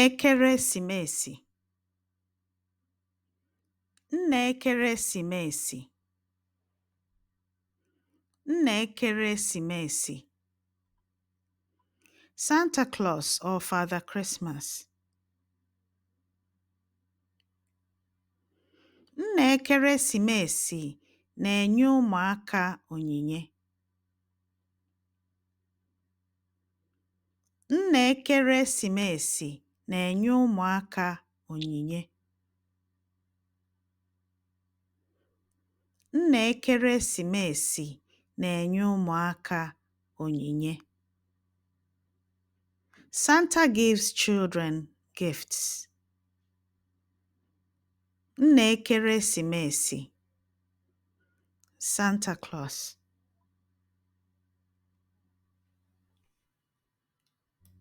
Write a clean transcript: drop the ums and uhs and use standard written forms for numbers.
Ekeresimesi. Nna Ekeresimesi. Nna Ekeresimesi. Santa Claus or Father Christmas. Nna Ekeresimesi na-enye ụmụaka onyinye. Nna Ekeresimesi na-enye ụmụaka onyinye. Nna Ekeresimesi na-enye ụmụaka onyinye. Santa gives children gifts. Nna Ekeresimesi. Santa Claus.